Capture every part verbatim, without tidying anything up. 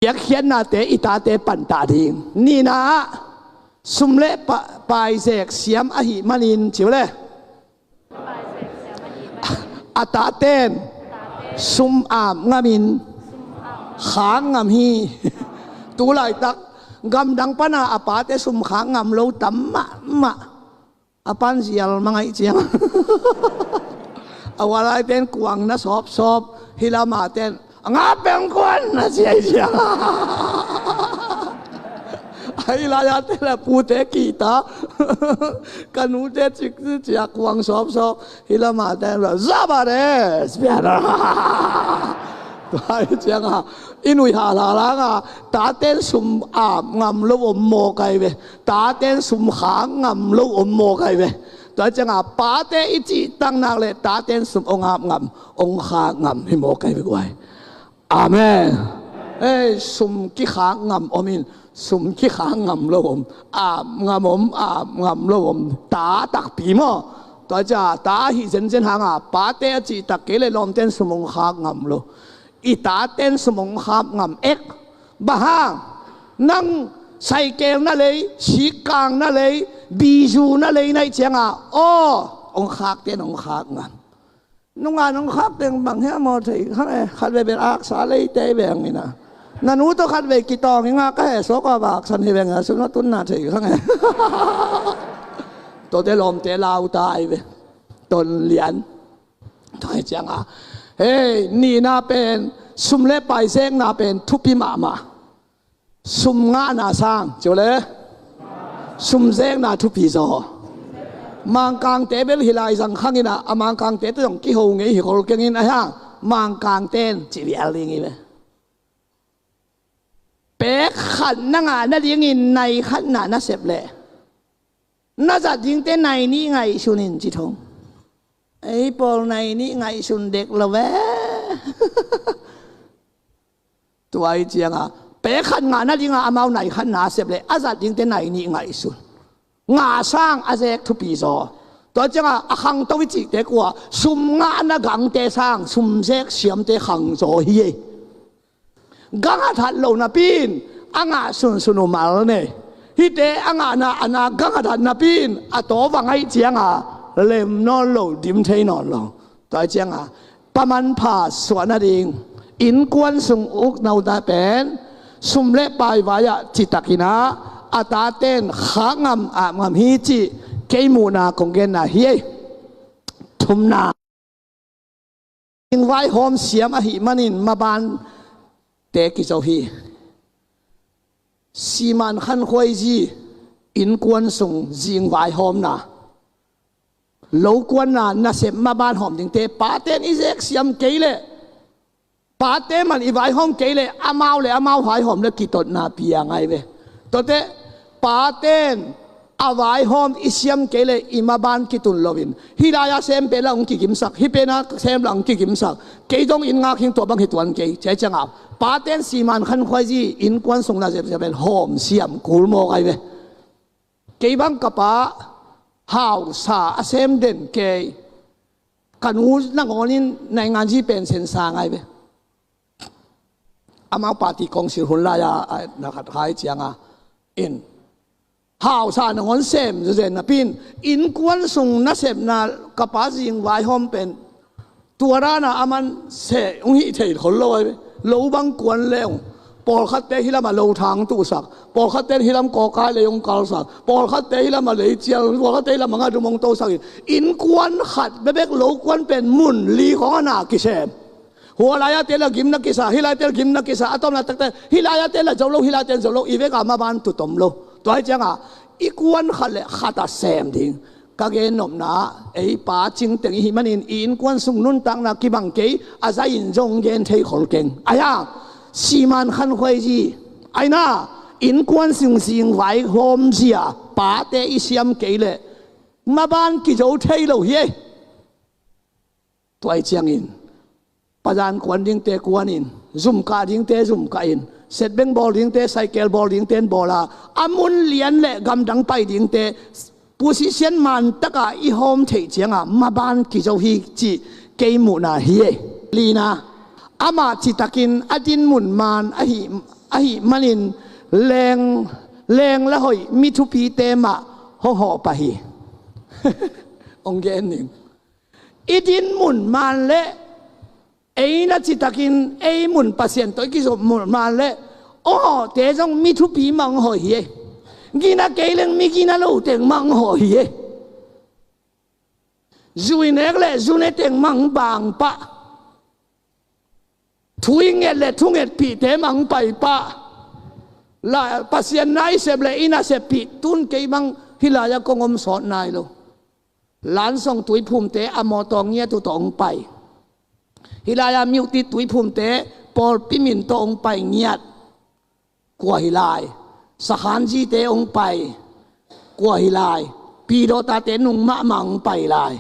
Piakkhiatnate i tate pantah ding. Nihna ah sum le pa- paizek siam ahih manin, ci uh le, a taten sum ap ngamin khak ngam hi. Tu laitak gamdang pana a pate sum khak ngam lo tam mahmah. A pan zial mangaih ciang a hualaiten kuang na sawpsawp, hi lamaten a nga pengkuan na ciai ciang a hi lai-ate la pute kihta, ka nute cik cia kuang sawpsawp, hi lamaten la zabares pian a. Tua hi cianga i nuih halhalanga taten sum ap ngam lo om maw kai ve. Taten sum khak ngam lo om maw kai ve. Tua cianga pate i cihtaknak le taten sum ong ap ngam, ong khak ngam hi maw kai ve guai. Amen. Ei, sum kikhak ngam om in, sum kikhak ngam lo om, ap ngam om, ap ngam lo om. Ta takpi maw? Tua cia ta ahi zenzen hanga pate a cihtak kei le lawmten sum ong khak ngam lo. I taten sum ong khak ngam ek. Bang hang? Nang saikel na lei, sikkang na lei, bizu na lei naih cianga aw, ong khakten ong khak ngam. Nunga nong khak teng bang hia maw thei khang e, khat veve aksa leite veng ina. Na nu tawh khat vei kitawng inga ka he sawk a vaksan hi veng a sum a tunna thei khang e. Tawte lawmte lauta ai ve. Ton lian. Tua hi cianga hei, nihna pen sum le paizekna pen thupi mahmah. Sum ngahna sang, ci uh le, sum zekna thupi zaw. Mangkangte bel hi lai zang khangin a, a Mangkangte te zong kiho ngei hi khol kengin a hiang, Mangkangten ci vial ding hi ve. Pek khat na ngah nadingin nai khat na na sep leh na zat dingte nai nih ngaihsun in ci thong. Ei pawl nai nih ngaihsun dek lo ve. Tua hi cianga pek khat ngah nadinga amau nai khat na sep leh a zat dingte nai nih ngaihsun. Ngah sang a zek thupi zaw. Tua cianga a khangto i cihte kua sum ngahna gangte sang sum zek siamte khang zaw hi ei. Gang a that lo napi in a ngah sunsun uh mal nei. Hihte a ngahna a na gang a that napi in a taw va ngaih cianga lem nawn lo, dim thei nawn lo. Tua hi cianga paman pha suah nading innkuan sung uknauta pen sum le pai vai-ah citakin ah a taten khak ngam, ap ngam hi cih kei muhna kong genna hi ei. Thumna, zingvaihawm siam ahih manin mabante kizo hi. Siman khankhuai zi, innkuan sung zingvaihawmna, lokuanna, nasep maban hawm dingte paten i zek siam kei leh, pate man i vaihawm kei leh amau le amau vaihawm le kitotna pia ngai ve. Tuate paten a vaihawm i siam kei leh i maban kitun loin hih lai-a sem pen la hong kigimsak, hih pen a sem la hong kigimsak, kei dong inn ngak hing tua bang hi tuan kei, cia cianga paten siman khankhuai zi, innkuan sung nasep siam pen hawm siam kul maw ngai ve. Kei bang ka pa hausa a sem den kei, ka nu nangawn in naingan zi pen sensa ngai ve. Amau party kongsil hun lai-a na khat hai cianga in hausa nangawn sem zezen napi in innkuan sung nasepna ka pa zingvaihawm pen tua dana a man seh hong hih thei khol lo ai ve. Lo bang kuan le hong, pawlkhatte hih lamah lo thang tuhsak, pawlkhatte hih lam kawkai lei hong kalsak, pawlkhatte hih lamah lei cial, pawlkhatte hih lamah ngadum hong tosak in innkuan khat bebek lokuan pen mun li khawng a na kisem. Hua lai-a te la gimna kisa, hih lai te la gimna kisa, a tomna takte hih lai-a te la zo lo, hih lai te zo lo, i veka maban tutom lo. Tua hi cianga i kuan khat le khat a sem ding. Ka gennopna ah ei pa cingteng i hih manin i innkuan sung nuntakna kibang kei, a zai in zong gen thei khol keng. Ahi hang siman khankhuai zi, aina innkuan sung zingvaihawm zia pate i siam kei leh maban kizo thei lo hi ei. Tua hi ciangin pazan kuan dingte kuanin, zumkah dingte zumkahin, setbeng bawl dingte saikel bawl dingten bawla, a mun lian le gamdang pai dingte pusisian man taka i hawm theih cianga maban kizo hi cih kei muhna hi ei. Lina, amah citakin a din mun man ahi, Ahih manin leng, leng la hoih mi thupite mah hong hawh pah hi. Hong gen ning. I din mun man leh, ei na citakin ei mun Pasian tawh i kizop mun man leh, hong hawhte zong mi thupi mah hong hawh hi ei. Gina kei leng mi gina loteng mah hong hawh hi ei. Zui nek le zu ne teng mah hong bang pah. Thu i nget le thu ngetpihte mah hong pai pah. La, Pasian na i sep le i na seppih tun kei bang hih lai-ah kong om sawt nai lo. Lansong tuiphumte a mawtaw ngiat uh tawh hong pai. Hih lai-ah Myothit tuiphumte pawlpi min tawh hong pai ngiat. Kua hi lai? Sakhanzite hong pai. Kua hi lai? Pidawtate nung mahmah hong pai lai.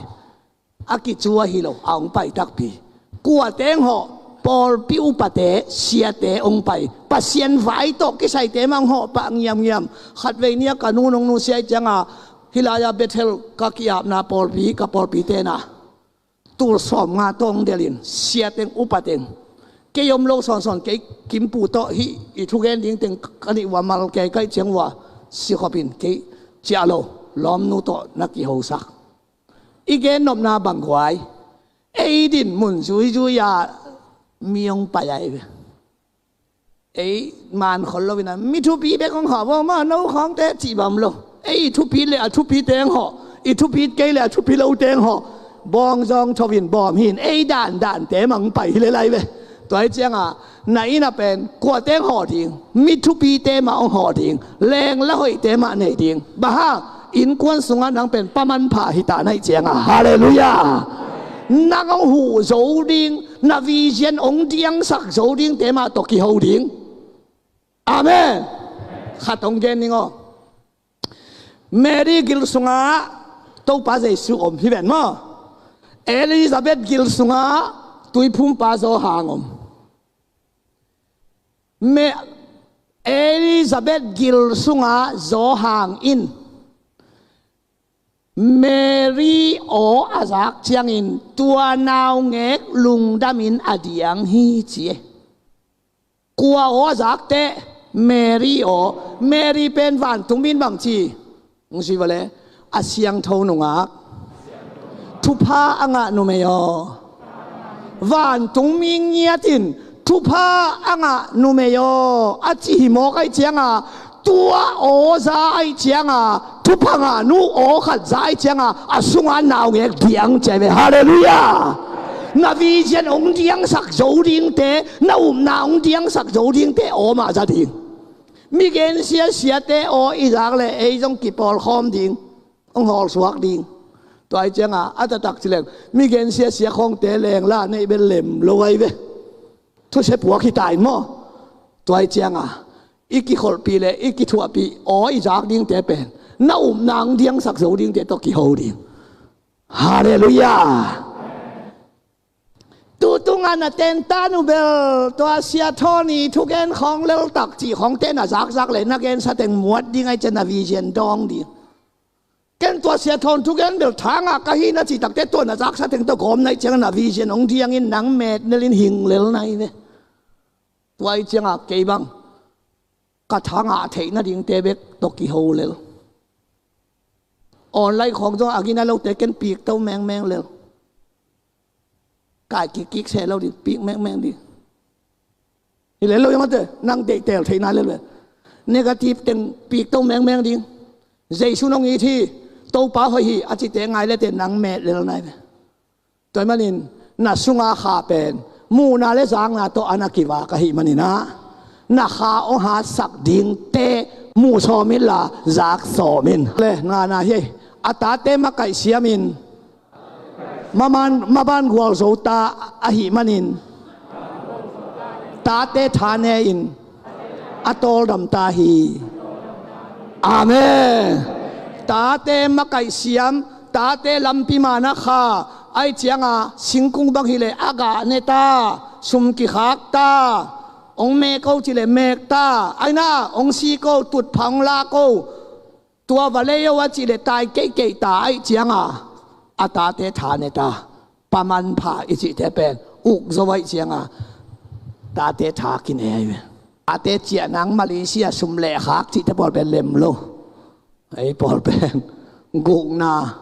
A kicu ahi lo a hong pai takpi. Kua teng hawh? Pawlpi upate, siate hong pai. Pasian vai tawh kisaite mah hong hawh pah ngiamngiam. Khatvei ni-a ka nu nong nusia ahih cianga, hih lai-a Bethel ka ki-apna pawlpi, ka pawlpite na tul sawmnga tawh hong delhin, siateng upateng. Kei om lo sawnsawn, kei kimpu tawh hih i thugen ding teng ka nih ua, mal kei ka hih ciang ua sikhopin kei ciah lo, lawmnu tawh na kihosak. I gennopna bang guai, ei din mun zuizui-a mi hong pai ahi ve. Ei man khol loin a mi thupi bek hong hawh, bawm a no khawngte cih bam lo. Ei i thupit le a thupite hong hawh, i thupit kei le a thupi lote hong hawh. Bawngzawng thovin bawm hin ei dandante mah hong pai hi le lai ve. Tua hi cianga na inn ah pen kuate hong hawh ding? Mi thupite mah hong hawh ding. Leng la hoihte mah nei ding. Bang hang? Innkuan sungah nang pen paman pha hi ta na hih cianga, halleluiah. Nang hong huh zo ding, na vision hong diangsak zo dingte mah tawh kiho ding. Amen. Khat hong gen ning aw. Mary gil sungah Topa Jesu om hi ven maw. Elizabeth gil sungah tuiphumpa Johan om. Me, Elizabeth gil sungah Johan in Mary aw a zak ciangin tua naungek lungdamin a diang hi ci e. Kua aw a zak teh? Mary aw. Mary pen vantungmi in bang ci? Hong zui vua le, a siangtho nungak, thupha a ngah numei aw. Vantungmi ngiat in thupha a ngah numei aw a ci hi mawk ahih cianga, tua aw za ahih cianga, thupha ngah nu aw khat za ahih cianga, a sunga naungek diang ci ahi ve. Halleluiah. Na vision hong diangsak zo dingte, na upna hong diangsak zo dingte aw mah za ding. Mi gensia siate aw i zak le ei zong kipawlkhawm ding, hong hawlsuak ding. Tua ahih cianga a taktak ci leng mi gensia sia khawngte leng la neih bel lem lo ahi ve. Thusia puak hi ta in maw. Tua ahih cianga i kikholhpih le i kithuahpih aw i zak dingte pen na upna hong diangsak zo dingte tawh kiho ding. Halleluiah. Tutung a na tentan uh bel tua Sia Tony thugen khawng leltak cih khawngte na zakzak le na gensa teng muat ding ahih ciang na vision dawng ding. Ken tua Sia Tony thugen bel thangah ka hi na cih takteh tua na zaksa teng tawh gawm na hih ciang na vision hong diangin nang met nelin hing lel na hi ve. Tua ahih cianga kei bang ka thangah theih nadingte bek tawh kiho lel. Online khawng zong a gina lote ken pikto mengmeng lel. Kai kikkik seh lo ding, pik mengmeng ding. Hi lel lo hi mate, nang deihtel theihna lel ve. Negative teng pikto mengmeng ding. Jesu nong it hi, Topa hoih hi a cite ngai lete nang met lel nai ve. Tua ahih manin na sunga kha pen muhna le zakna tawh a na kivak ahih manin ah, na kha hong hatsak dingte muh sawm inla zak sawm in. Le ngana hi. A tate makaih siamin maban, maban gualzo ta ahih manin tate tha ne-in a tawldam ta hi. Amen. Tate makaih siam, tate lampi mana kha, ahih cianga singkung bang hileh a gah ne ta, sum kikhak ta, hong mek o cileh mek ta, aina hong sik o, tutphah hong lak o, tua va lei o a cileh tai keikei ta ahih cianga a tate tha ne ta. Paman pha i cihte pen uk zo ahih cianga tate tha kine ahi ve. Ate ciah nang Malaysia sum le khak cihte pawl pen lem lo. Ei pawl pen gukna.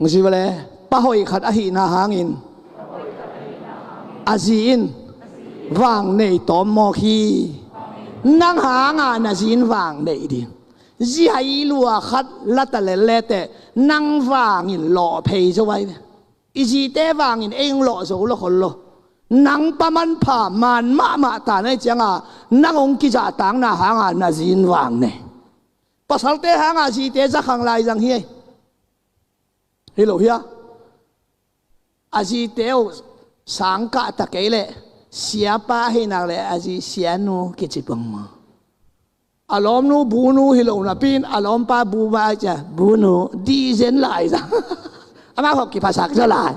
Zi vale, pa hoih khat ahihna hangin a zi in vang nei tawm mawk hi. Nang hanga na zi in vang nei ding. Zi hai lua khat lata lel leteh nang vangin lawh phei zo ai ve. I zite vangin ei hong lawh zo lo khol lo. Nang pa manpha man mahmah ta na hih cianga nang hong kizahtakna hanga na zi in vang nei. Pasalte hanga zite zakhang lai zang hi ei. Hi lo hia? A zite uh sangkah ta kei leh siapa ahi nak leh a zi sianu kici pong maw? A lawmnu bunu hi lo napi in a lawmpa bu ba ai cia bunu dih zen lai zang. Amah hawh kiphasak zaw lai.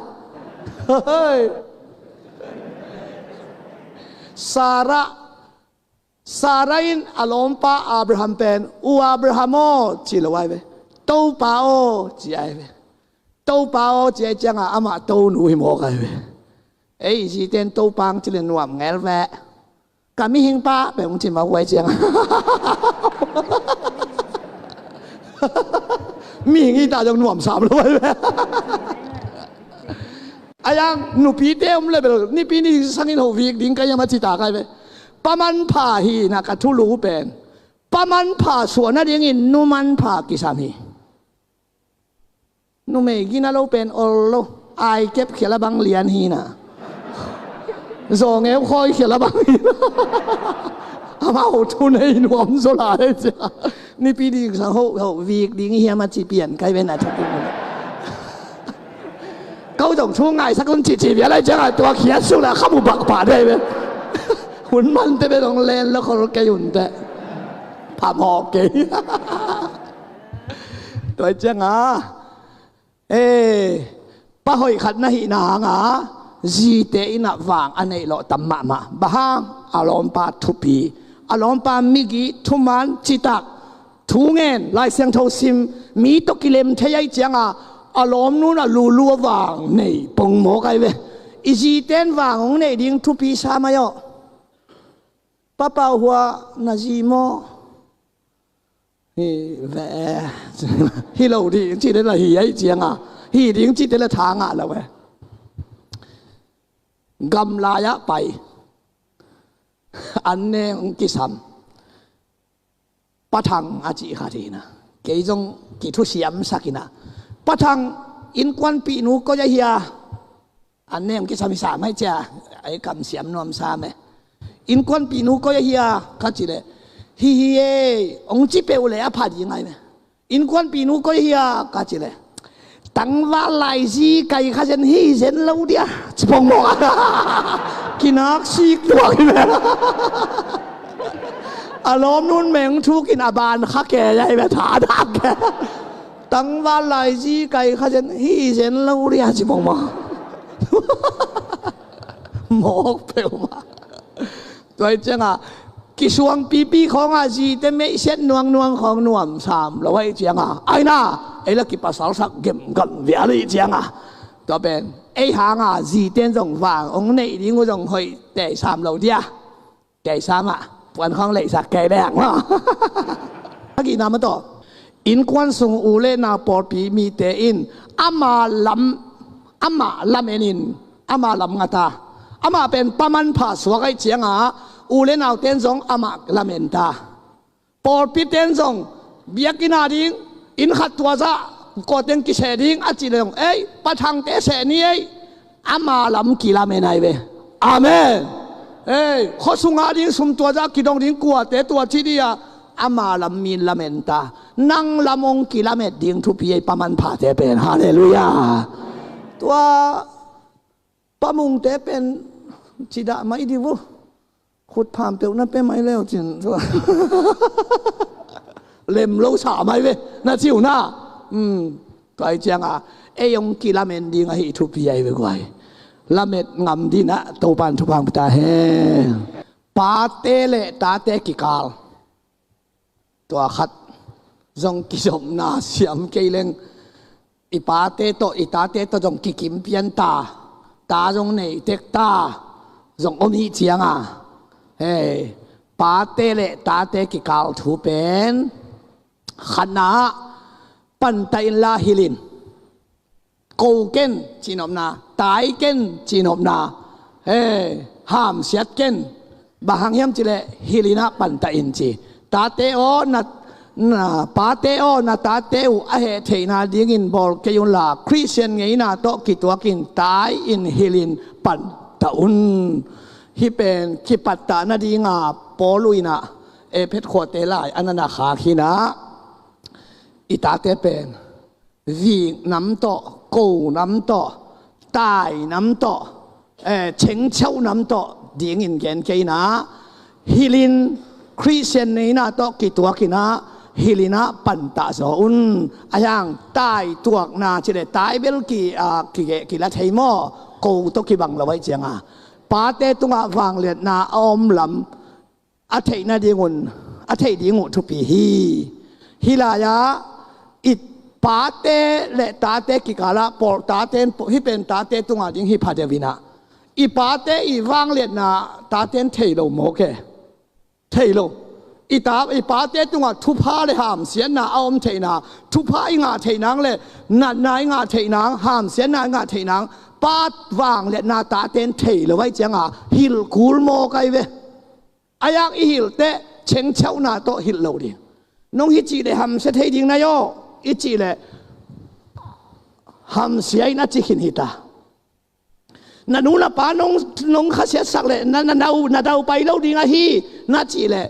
Sarah Sarah in a lawmpa Abraham pen, "U Abraham aw," ci lo ai ve. "Topa aw," ci ai ve. "Topa aw," ci ai cianga amah tonu hi mawk ai ve. Ei zite in Topa hong ci le nuam ngel ve. "Ka mihingpa," pen hong ci mawk ai cianga mihing hi ta zong nuam sam lo ai ve. Ayang nupite om le bel nipi ni sangin ho vik ding ka hiam a ci ta kai ve. Pa manpha hina ka thulu pen pa manpha suah nadingin nu manpha kisam hi. Numei gina lo pen ol lo. Ai kep khela bang lian hina. Zawngeu khawi khela bang hina. Amau thu nei nuam zaw lai cia. Nipi ding sang ho ho vik ding hiam a ci pian kai ve na thakin. Kau zong thu ngaisak un cihcih bia lai cianga tua khiat suk le a khamu bak pah dei ve. Hun mante ve zong len lo khol kei unte. Phamawh kei. Tua cianga e pa hoih khat na hihna hanga zite inah vang a neih lawh tam mahmah. Bang hang? A lawmpa thupi, a lawmpa migi thuman citak thu ngen Lai Siangtho sim mi tawh kilem thei ai cianga a lawmnun a lulu a vang nei pong mawk ai ve. I zite in vang hong neih ding thupi sa mai aw. Papau hua na zi maw? Hi ve. Hi lo ding cite la hi ai cianga hi ding cite la tha ngah lo ve. Gamlai-ah pai an ne hong kisam. Pathang a cih khat hi na. Kei zong kithusiamsak hi na. Pathang innkuanpihnu koi a hia? An ne hong kisam hi sam hai cia. Ai kamsiam nuam sam e. Innkuanpihnu koi a hia ka ci le hi hi e hong ci peuh le a pha ding ai me. Innkuanpihnu koi hia ka ci le tangval lai zi kai kha zen hi zen lo dia ci pong mawk a. Kinak sik tuak hi me. A lawmnun meng thukin a ban kha ke ya hi me tha dak ke. Tangval lai zi kai kha zen hi zen lo dia ci pong mawk. Mawk peuhmah. Tua hi cianga kisuang pipi khawnga zite meihsiat nuangnuang khawng nuam sam lo ahi cianga aina ei la kipasalsak gemgam vial ahi cianga tua pen ei hanga zite in zong vang hong neih ding uh zong hoih tei sam lo dia. Kei sam ah puan khawng leihsak kei leng maw? A gihna mah tawh innkuan sung u le nau pawlpi mite in ama lam, amah lamenin ama lam ngata. Amah pen paman pha suak aih cianga u le nauten zong amah lamen ta. Pawlpiten zong biakinn a ding inn khat tuazah kuateng kiseh ding a cih le zong ei pathangte seh ni ei. Ama lam kilamen ai ve. Amen. Ei khuasunga ding sum tuazah kidong ding kuate tua ci dia ama lam min lamen ta. Nang lam hong kilamet ding thupi ei paman phate pen. Halleluiah. Tua pamungte pen cidah mai di vu. Khut pham peuh na pe mai leu cin. Lem lo sa mai ve na ciu na. Tua hi cianga ei hong kilamen ding ahi thupi ai ve guai. Lamet ngam dinah Topan thupha hong pia ta hen. Pate le tate kikal tua khat zong kizopna siam kei leng i pate tawh i tate tawh zong kikim pian ta. Ta zong nei tek ta. Zong om hi cianga Hei, pate le tate kikal thu pen khatna ah pantah inla hilh in. Ko ken cihnopna, tai ken cihnopna, hei, hamsiat ken. Bang hang hiam cih leh hilh in ah pantah in ci. Tate aw, na, na, pate aw, na tate uh a heh theihna dingin bawl kei unla, Khristian ngeina tawh kituakin tai in hilh in pantah un. Hih pen kipattah nadinga Paul uh in ah Efesa khuate lai a na na khak hi in ah, i tate pen vik nam tawh, ko nam tawh, tai nam tawh, eh, chengcheuh nam tawh dingin gen kei in ah, hilh in, Khristian ngeina tawh kituak in ah, hilh in ah pantah zaw un. Ahi hang tai tuakna cih leh tai bel ki, ah, kigeh kila thei maw, ko tawh kibang lo ahih ciangin. Pate tungah vangliatna a om lam a theih nadingun, a theih ding uh thupi hi. Hih lai-ah i pate le tate kikalah Paul, tate in, hih pen tate tungah ding hi phadeuh in ah, i pate i vangliatna tate in thei lo mawk e. Thei lo. I ta, i pate tungah thupha le hamsiatna a om theihna, thupha i ngah theih nang le natna i ngah theih nang, hamsiatna i ngah theih nang, pa vangliatna tate in thei lo ahih ciangin hilh kul mawk ahi ve. Ahi hang i hilh teh chengcheuhna tawh hilh lo ding. Nong hih cih leh hamsia thei ding na hi aw, i cih leh hamsia in a ci khin hi ta. Na nu na pa nong, nong khasiatsak leh na, na, na, na dau pai lo ding ahi na cih leh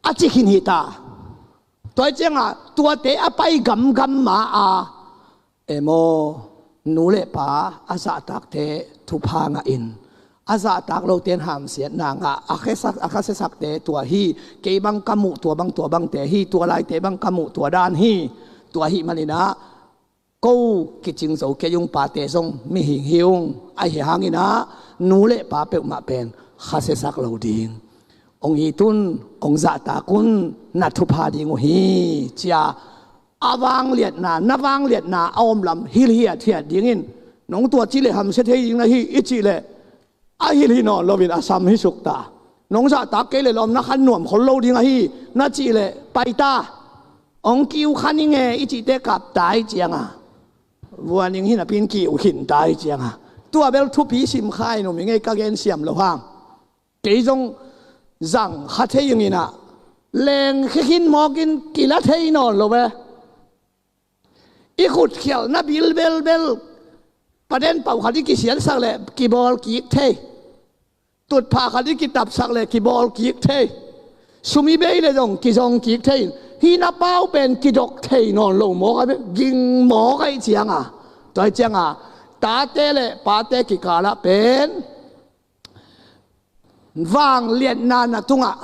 a ci khin hi ta. Tua ahih ciangin tuate a pai gamgam ma-a, em aw, nu le pa a zahtakte thupha ngah in, a zahtak lote in hamsiatna ngah, a khesak, a khasiasakte tua hi. Kei bang ka muh tua bang, tua bangte hi, tua laite bang ka muh tua dan hi. Tua ahih manin ah ko kicing zo kei ung, pate zong mihing hi ung. Ahi hangin ah nu le pa peuhmah pen khasiasak lo ding. Hong it un, hong zahtak un, na thupha ding uh hi, ci-a a vangliatna, na vangliatna a om lam hilh hiathiat dingin, nong tua cih leh hamsia thei ding na hi, i cih leh a hilh hi nawn loin a sam hi suk ta. Nong zahtak kei leh lawm na khan nuam khol lo ding ahi na cih leh pai ta. Hong kiu khan ing e, i cih teh kap ta ahih ciangin, vuan ing hi napi-in kiu khin ta ahih ciangin, tua bel thupi sim kha in um ing ei, ka gen siam loh hang. Kei zong zang kha thei ing in ah, lengkhia khin mawk in kila thei nawn lo e. I khutkhialhna bil belbel, paden pau khat i kisiansak leh kibawl kik thei. Tutphah khat i kitapsak leh kibawl kik thei. Sum i bei leh zong kizong kik thei. Hih na pau pen kidok thei nawn lo mawk a, ging mawk ahih ciangin. Tua ahih ciangin tate le pate kikalah pen vangliatna na tungah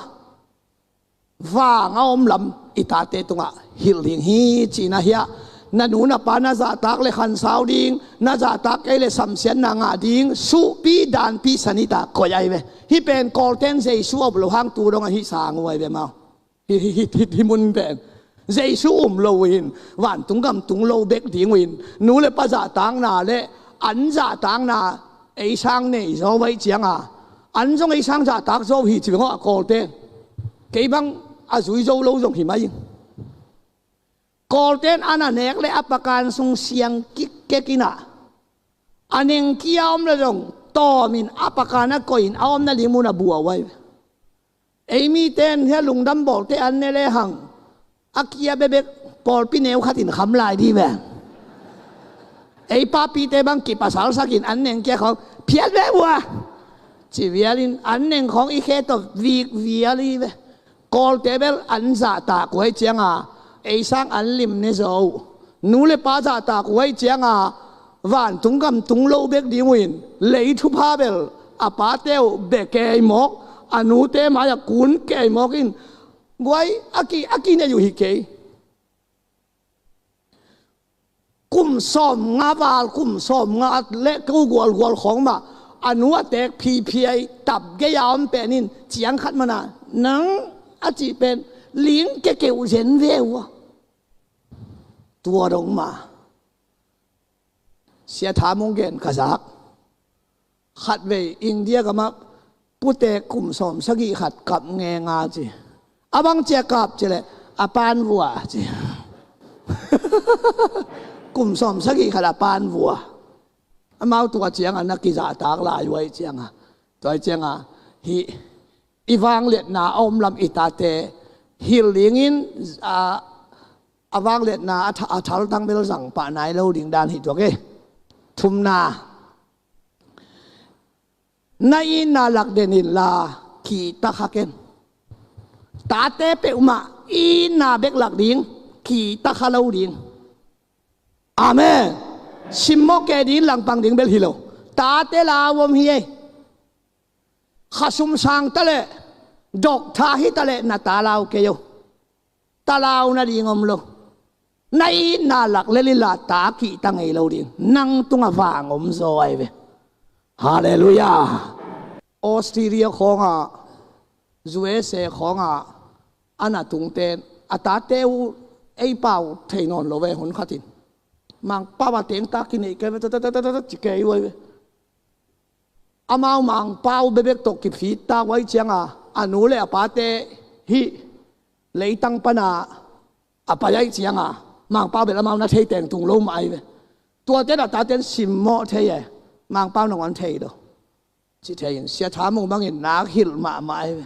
vang a om lam i tate tungah hilh ding hi, cihna hi a. Na nu na pa na zahtak leh khansau ding, na zahtak kei leh samsiatna ngah ding, suhpi danpi sanita koih ahi ve. Hih pen Kawlten Jesu a um loh hang tu dong ahi sang uh ahi ve maw. Hih, hih, hih, hih, hih mun pen Jesu um lo uh in, vantung gam tung lo bek ding uh in, nu le pa zahtakna le an zahtakna ei sang nei zaw uh ahih ciangin, an zong ei sang zahtak zaw uh hi ci veng aw, a Kawlte. Kei bang a zui zo lo zong hi mai ing. Kawlten an a nek leh a pakan sung siang kikkek in ah, a nengkia om leh zong tawmin a pakan a koihin a omna ding mun a bua uh ahi ve. Ei miten hia lungdam bawlte an ne lehang, a kia bekbek pawlpi neu khatin kham lai dih ve. Ei papite bang kipasalsakin an nengkia khawng phiat ve uh a, ci vialin an neng khawng i khe tawh vik vial hi ve. Kawlte bel an zahtak uh ahih ciangin ei sang an lim ne zaw uh. Nu le pa zahtak uh ahih ciangin vantung gam tung lo bek ding uh in, lei thupha bel a pate uh bia kei mawk, a nute mai-ah kun kei mawk in, guai a ki, a kinei uh hi kei. Kum sawmnga val, kum sawmnga le ko gualgual khawng mah, a nu a teek phiphiai tap gei-a om pen in, ciang khat mana nang a cih pen ling kekeuh zen ve uh a. Tua dong mah Sia Tha Mung gen ka zak. Khatvei India gamah Putek kum sawm sagih khat kap ngenga ci. A bang cia kap ci leh a pan vua ci. Kum sawm sagih khat a pan vua. Amau tua cianga na kizahtak lai uh aih cianga, tua aih cianga hih i vangliatna a om lam i tate hilh dingin a, a vangliatna a, tha- a thaltang bel zang pah nai lo ding dan hi tuak e. Thumna, na itna lak den inla kihta kha ken. Tate peuhmah itna bek lak ding, kihta kha lo ding. Amen. Simmawh keh ding langpang ding bel hi lo. Tate lau om hi ei. Khasum sang taleh, dok tha hi taleh na ta lau kei o. Ta lau nading om lo. Na itna lak lel inla ta kihta ngei lo ding. Nang tungah vang om zaw ahi ve. Halleluiah. Australia khawngah, U S A khawngah a na tungten a tate uh ei pau thei nawn lo ve hun khatin. Mangpau a tengtak kinei kei ve, ta, ta, ta, ta, ta, ci kei uh ahi ve. Amau Mangpau bebek tawh kifit tak uh aih cianga a nu le a pate hih leitang pana a pai aih cianga Mangpau bel amau na thei teng tung lo mah ahi ve. Tuate na taten simmawh thei e. Mangpau nangawn thei lo. Ci thei in Sia Tha Mung bangin nak hilh mahmah ahi ve.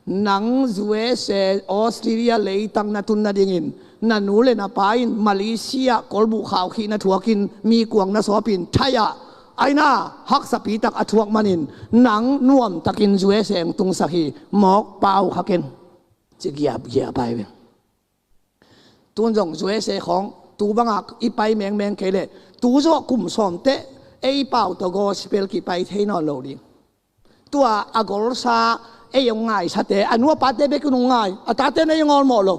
Nang U S A, Australia leitang na tun nadingin na nu le na pa in Malaysia kolbuh khaukhih na thuakin mi kuang na sawpin thai-ah aina haksapi tak a thuak manin nang nuamtakin U S A hong tungsak hi. Mawk pau kha ken. Ci giapgiap ahi ve. Tun zong U S A khawng tu bangah i pai mengmeng kei leh tu zawh kum sawm teh ei pau tawh gospel kipai thei nawn lo ding. Tua a golsa ei hong ngaisate a nu a pate bek in hong ngai, a tate na ei hong awlmawh lo.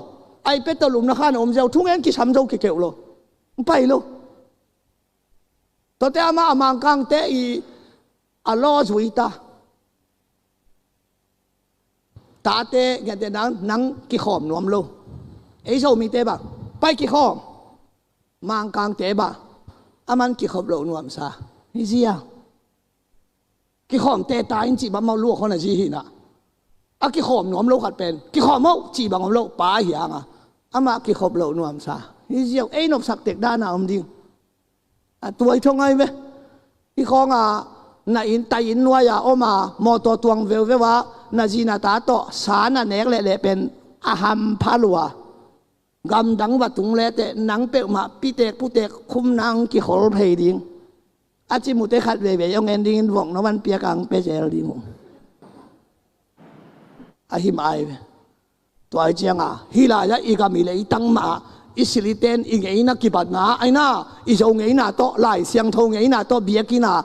Ai pia tawh lumna khan a om ziau, thungen kisam zo kikeuh lo. Hong pai lo. Tuate amah a Mangkangte i a law zui ta. Tate ngiate nang, nang kikhawm nuam lo. Ei Zomite bang pai kikhawm. Mangkangte bang aman kikhop loh nuamsa hi zia. Kikhawmte ta in cih bang mau luak hon a zi hi na. A kikhawm nuam lo khat pen kikhawm oh cih bang om lo pa hi hanga amah kikhop loh nuamsa hi ziau. Ei nopsak tek dana om ding. A tuai thong ai ve. I khawnga na inn tai inn nuai-a oma mawtaw tuang veuveu a na zi na ta tawh sa na nek lehleh pen a hampha lua. Gamdang va tung leteh nang peuhmah pitek putek khum nang kikhol phei ding. A ci mute khat veivei hong en dingin vok no van piak ang pe zel ding uh. A him ai ve. Tua hi cianga hih lai-ah i gam i leitang mah i siliten i ngeina kipatna aina i Zo ngeina tawh Lai Siangtho ngeina tawh biakina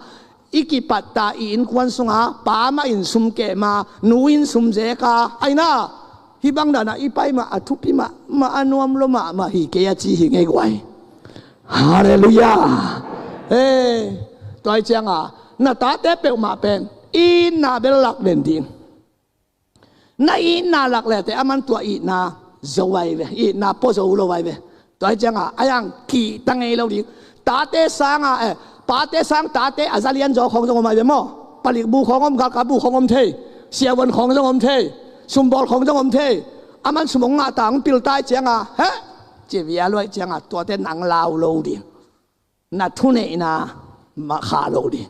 i kipatta i innkuan sunga pa mah in sum kehma nu in sum zeka aina hih bang dana i pai mah a thupi mahmah a nuam lo mahmah hi kei a ci hi ngei guai. Halleluiah. Tua hi cianga na tate peuhmah pen itna bel lak den ding. Na itna lak lete aman tua itna zo ai ve, itna pua zo lo ai ve. Tua hi cianga a yang kihta ngei lo ding. Tate sanga eh pate sang tate a zalian zaw khawng zong om ai ve maw? Palik bu khawng om, galkap bu khawng om thei. Siavuan khawng zong om thei. Sumbawl khawng zong om thei. Aman sum hong ngahta hong pilta ai cianga he ci via luai cianga tuate nang lau lo ding. Na thuneihna mah kha lo ding.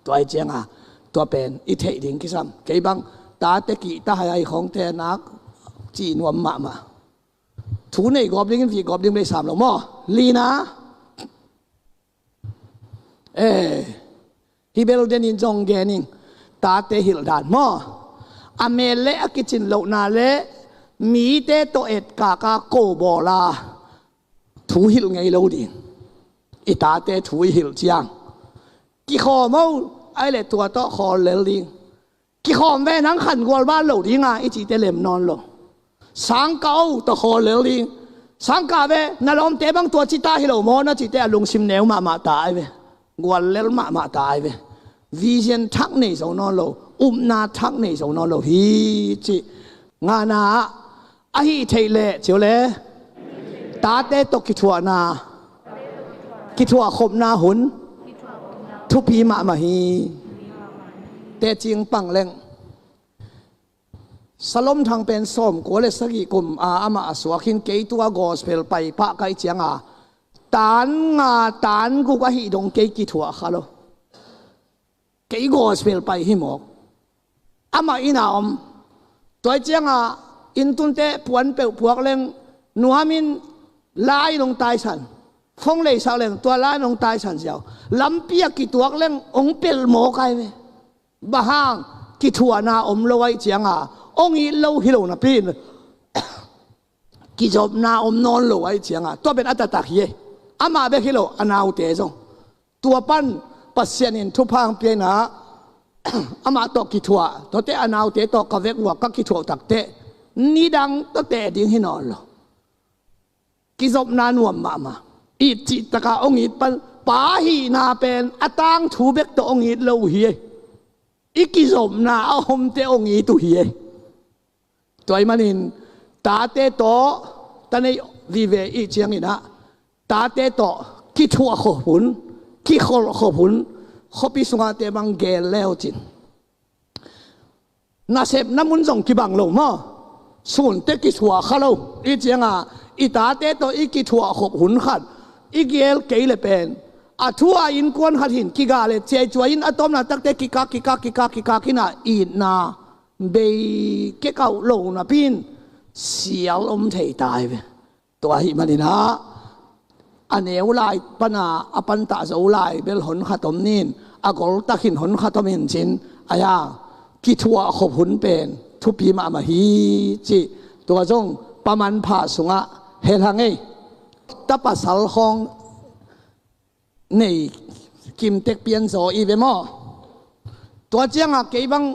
Tua hi cianga tua pen i theih ding kisam. Kei bang tate kihta hai ai khawngte nak cih nuam mahmah. Thu nei gawp dingin vih gawp ding bei sam lo maw? Lina. Eh, hi bel denin zong genin tate hilh dan maw? A mel le a kicin lohna le mite tawh etkaka ko bawla thu hilh ngei lo ding. I tate thu i hilh ciang kikhawm o ai le tua tawh khawl lel ding. Kikhawm ve nang khan gual ban lo dinga i cihte lem nawn lo. Sangka o tawh khawl lel ding. Sangka ve na lawmte bang tua cita hi lo maw na cihte a lungsim neu mahmah ta ai ve. Gual lel mahmah ta ai ve. Vision thak nei zo nawn lo. Upna thak nei zo nawn lo hi cih ngana ah a hih theih leh ciu le tate tawh kithuahna kithuah khopna hun thupi mahmah hi. Tecing pang leng Salom Thang pen sawmkua le sagih kum a amah a suak in, kei tua gospel pai pah ka hih cianga tan nga tan guk ahi dong kei kithuah kha lo. Kei gospel pai hi mawk. Amah inn a om. Tua cianga inn tunte puan peuh puak leng nuamin lai nong taisan. Phone leisak leng tua lai nong taisan ziau. Lampi a kituak leng ong pel mawk ai ve. Bang hang? Kithuahna om lo ahih cianga ong it lo hi lo napi in kizopna om nawn lo ahih cianga tua pen a taktak hi e. Amah bek hi lo, a naute zong. Tua pan Pasian in thupha hong pia in ah amah tawh kithuah, tuate a naute tawh ka vek uh a ka kithuah uh takteh nidang tawh teh ding hi nawn lo. Kizopna nuam mahmah. It cih taka ong it pan, pa hihna pen a tangthu bek tawh ong it lo uh hi e. I kizopna a omte ong it uh hi e. Tua ahih manin tate tawh, ta nei vive i hih ciangin ah tate tawh kithuah khop hun, kikholh khop hun khuapi sungahte bang gel le uh cin. Nasepna mun zong kibang lo maw? Sunte kithuah kha lo i hih cianga i tate tawh i kithuah khop hun khat i gel kei le pen, a thu a innkuan khat hin kiga le ciaicuai in a tawpna takte kikak kikak kikak kikak in ah itna bei kekauh lo napi in sial om thei ta hi ve. Tua ahih manin ah a neu lai pana a pantah zo lai bel hon khat om nin, a goltak in hon khat om in cin, ahi a kithuah khop hun pen thupi mahmah hi cih tua zong pa manpha sungah hel hang ei. Ta pasal khawng nei kimtek pian zaw i ve maw? Tua cianga kei bang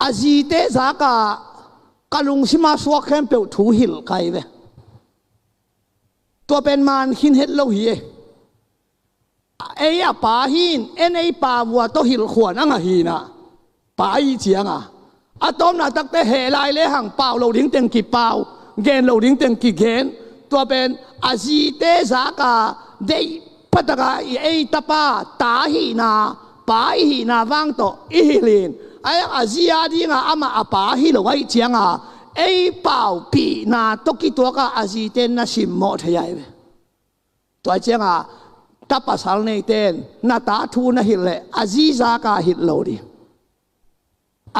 a zite zaka ka lungsima suak khempeuh thu hilh kai ve. Tua pen man khin het lo hi e. Ei a pa hi in, en ei pa vua tawh hilh khuan a ngah hi in ah, pa i hih cianga a tawpna takte heh lai le hang pau lo ding teng kipau, gen lo ding teng kigen. Tua pen a zite zaka deih pataka i ei tapa ta hihna, pa i hihna vang tawh i hilh in, a zi a dinga amah a pa hi lo ahih cianga ei paupihna tawh kituaka a zite na simmawh thei ai ve. Tua cianga ta pasal neite in na ta thu na hilh leh a zi zaka hilh lo ding.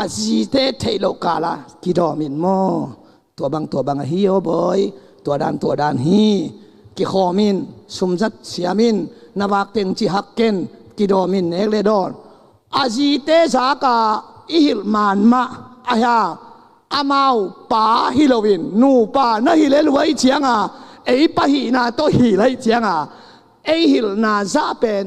A zite theih loh kala kidawm in maw? Tua bang tua bang ahi aw bawi. Tua dan tua dan hi. Kikhawm in, sumzat siam in, na vak teng ci hak ken, kidawm in nek le dawn. A zite zaka i hilh man mah ahi a, amau pa hi loin nupa na hi lel uh ahih cianga ei pa hihna tawh hilh ahih cianga ei hilhna zah pen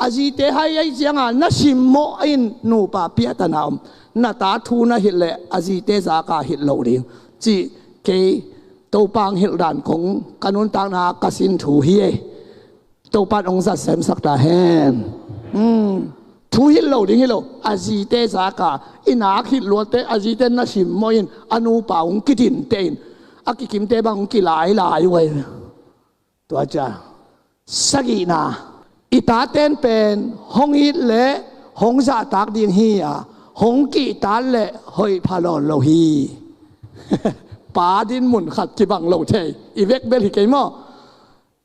a zite hai ahih cianga na simmawh in nupa piatana om. Na ta thu na hilh leh a zite zaka hilh lo ding cih kei Topa hong hilh dan kong ka nuntakna ka sin thu hi ei. Topa in hong zat semsak ta hen. Thu hilh lo ding hi lo, a zite zaka i nak hilh luatte a zite na simmawh in a nupa hong kidinteh in a kikimte bang hong kilailai uh ei. Tua ciang sagihna, i taten pen hong it leh hong zahtak ding hi a, hong kihtat leh hoih pha nawn lo hi. Pa din mun khat kibang lo thei, i vek bel hi kei maw?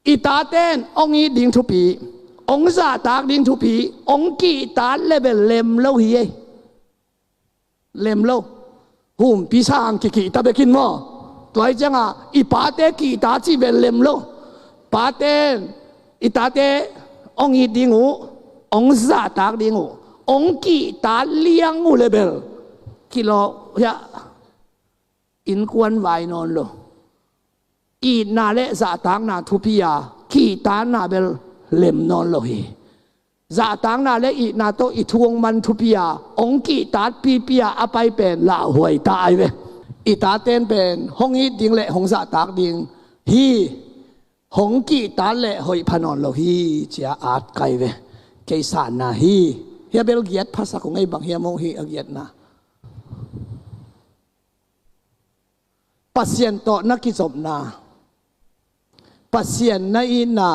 I taten hong it ding thupi, hong zahtak ding thupi, hong kihtat leh bel lem lo hi ei. Lem lo. Humpi sang kikihta bekin maw? Tua hi cianga i pate kihta cih bel lem lo. Paten i tate hong it ding uh, hong zahtak ding uh, hong kihtat liang uh leh bel kilawh hiah innkuan vai nawn lo. Itna le zahtakna thupi a, kihtatna bel lem nawn lo hi. Zahtakna le itna tawh i thu hong man thupi a, hong kihtatpipi a a pai pen lauhuai ta ai ve. I taten pen hong it ding le hong zahtak ding hi. Hong kihtat leh hoih pha nawn lo hi, ci-a at kai ve. Kei sanna hi. Hia bel giat phasak uh ngei, bang hiam uh hi a giatna. Pasian tawh na kizopna, Pasian na itna,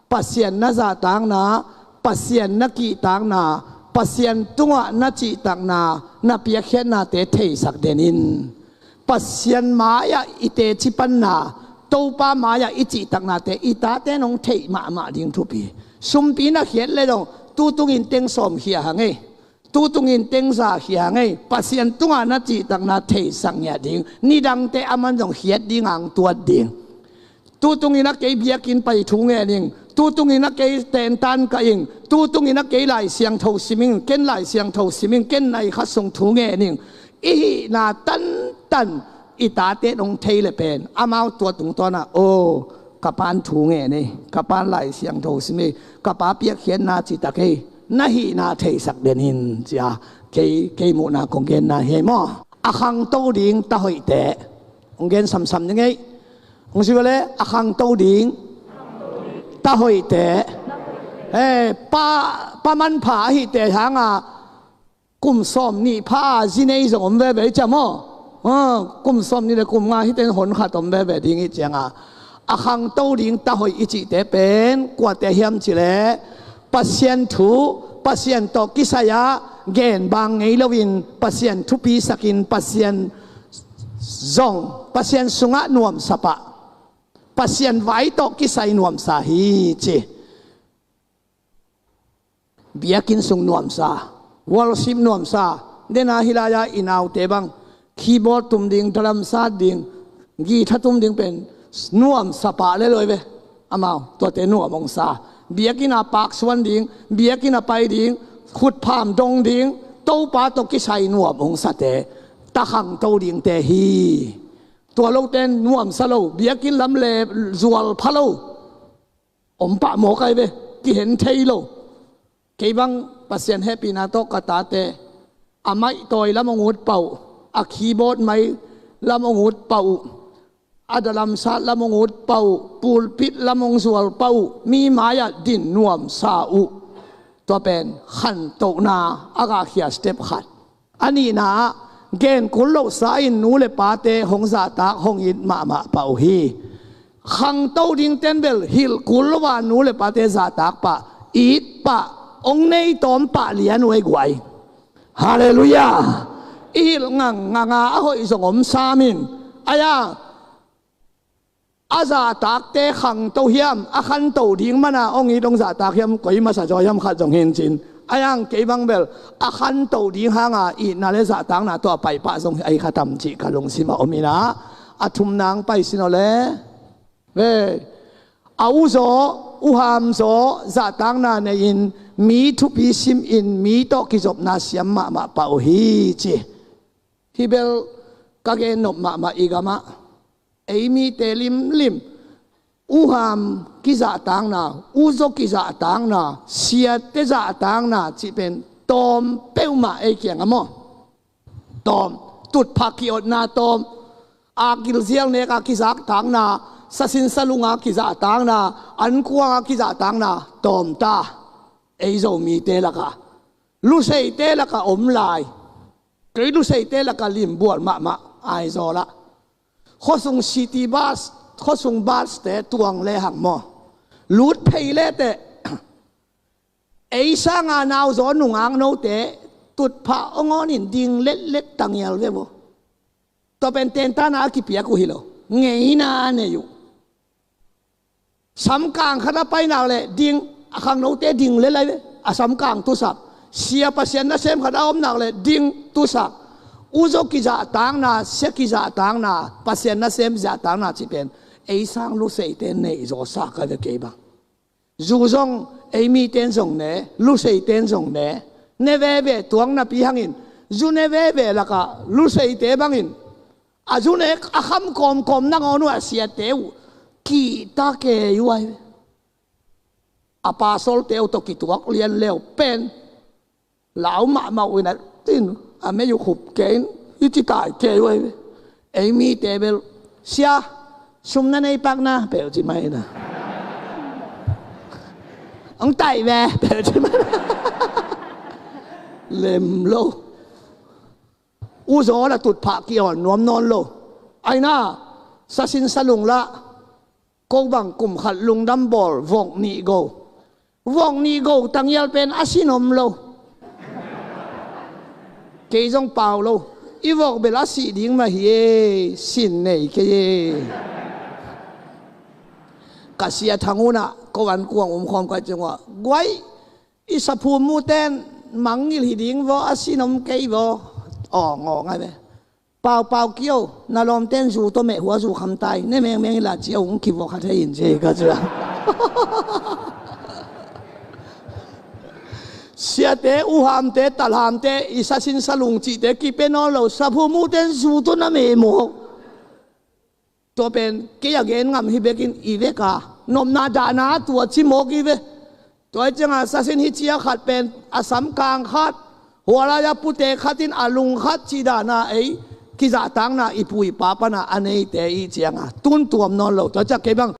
Pasian na zahtakna, Pasian na kihtakna, Pasian tungah na cihtakna, na piakkhiatnate theisak den in. Pasian mai-ah i teci panna, Topa mai-ah i cihtaknate i tate in hong theih mahmah ding thupi. Sumpi na khiat le dong, tu tungin teng sawm khia hang ei. Tu tungin teng za khia hang ei. Pasian tungah na cihtakna theisak ngiat ding. Nidangte aman zong khiat ding, ang tuat ding. Tu tungin a kei biakinn pai thu ngen ing. Tu tungin a kei tentan kah ing. Tu tungin a kei Lai Siangtho sim ing. Ken Lai Siangtho sim ing. Ken nai khat sung thu ngen ing. I hihna tantan i tate in hong thei le pen, amau tua tungtawnah, aw, ka pan thu ngen ei, ka pan Lai Siangtho sim ei, ka pa piakkhiatna citak ei, na hihna theisak den in, ci-a kei, kei muhna kong genna hi ei maw. A khangto ding ta hoihte, hong gen samsam ning ei. Hong si vele, a khangto ding ta hoihte, eh, pa, pa manpha ahihte hanga, kum sawm nih pha a zi nei zong om veve i ciam aw. Ah, kum sawm nih le kum nga hite in hon khat om veve ding i cianga, a khangto ding ta hoih i cihte pen kuate hiam cih leh, Pasian thu, Pasian tawh kisai-a gen bang ngei loin, Pasian thupi sakin, Pasian zong, Pasian sungah nuamsa pah, Pasian vai tawh kisai nuamsa hi ci. Biakinn sung nuamsa, worship nuamsa, dena hih lai-a i naute bang keyboard tum ding, drum sat ding, guitar tum ding pen nuamsa pah le lo ei ve. Amau tuate nuam hong sa. Biakinn a paksuan ding, biakinn a pai ding, khutpham dong ding, Topa tawh kisai nuam hong sate, ta khangto dingte hi. Tua lote in nuamsa lo, biakinn lam le zual pha lo. Om pah mawk ai ve, kihen thei lo. Kei bang Pasian hehpihna tawh ka tate, a maihtawi lam hong ut pah uh, a keyboard mai lam hong ut pah uh, a dalamsat lam hong ut pah uh, pulpit lam hong zual pah uh, mi mai-ah din nuamsa uh. Tua pen khantohna a gahkhia step khat. A nihna ah, gen kul lohsa in nu le pate hong zahtak, hong it mahmah pah uh hi. Khangto dingte in bel hilh kul lo a nu le pate zahtak pah, it pah, hong nei tawm pah lian uh ei guai. Halleluiah. I hilh ngangngang a, a hoih zong om sam in. Ai-a, a zahtakte khangto hiam, a khanto ding mana hong it hong zahtak hiam, koi masa zaw hiam khat zong hi in cin. Ai-ang kei bang bel a khanto ding hanga itna le zahtakna tawh a paipah zong hi ai kha tam cih ka lungsim a om in ah, a thumna hong pai sin aw le. Ve, a uzaw, uham zaw zahtakna nei-in, mi thupi simin, mi tawh kizopna siam mahmah pah uh hi ci. Hih bel ka gen nop mahmah i gamah. Ei mite limlim, uham kizahtakna, uzaw kizahtakna, siate zahtakna cih pen tawm peuhmah ei kiangah maw. Tawm, tutphah ki-otna tawm, a gilzial neka kizahtakna, sasin salunga kizahtakna, ankuanga kizahtakna tawm ta. Ei Zomite lakah, Luseite lakah om lai. Kei Luseite lakah limbual mahmah Aizawl ah. Khuasung city bus, khuasung bus te tuang lehang maw, lut phei leteh, ei sanga nauzaw nungak note tutphah hong awnin ding letlet tangial ve maw. Tua pen tentana a kipiak uh hi lo, ngeina a nei uh. Samkang khat a pai nak leh ding, a khangnote ding le lai ve, a samkang tusak. Sia Pasian nasem khat a om nak leh ding, tusak. Uzaw kizahtakna, sia kizahtakna, Pasian nasem zahtakna cih pen ei sang Luseite neih zaw sa ka ve kei bang. Zu zong ei mite in zong ne, Luseite in zong ne. Ne veve tuang napi hangin, zu ne veve lakah Luseite bangin a zu nek a kham kawmkawm nangawn uh a siate uh kihta kei uh ai. A pasolte uh tawh kituak lian leu pen lau mahmah uh in a tin, a mei uh khup kei in, i ci tai kei uh ai. Ei mite bel, sia, sum na nei pakna peuh ci mai na. Hong tai ve peuh ci mai na. Lem lo. Uzaw la tutphah ki-awn nuam nawn lo. Aina, sasin salung lah, ko bang kum khat lungdam bawl vok nih go. Vok nih go tangial pen a sin om lo. Kei zong pau lo. I vok bel a sih ding mah hi e, sin nei kei e. Ka sia Thang Un ah ko an kuang um khawm ka cih uh ah, guai, i saphum muten mangngilh hi ding vaw, a sin om kei vaw. Aw, ngawng ai ve. Pau, pau kio, na lawmten zu tawh meh hua zu kham tai, ne mengmeng hi la ci a, ung kivok kha thei in ci ka ci a. Siate, uhamte, talhamte, i sasin salung cihte kipia nawn lo, saphum muten zu tawh na meh mawk. Tua pen kei a gen ngam hi bekin i vek a, nopna dahna tua ci mawk i ve. Tua hi cianga sasin hi cia khat pen a sam kang khat, hua lai-a pute khat in a lung khat cih dahna ei kizahtakna i pu i pa pana a neite i cianga tun tuam nawn lo. Tua ciang kei bang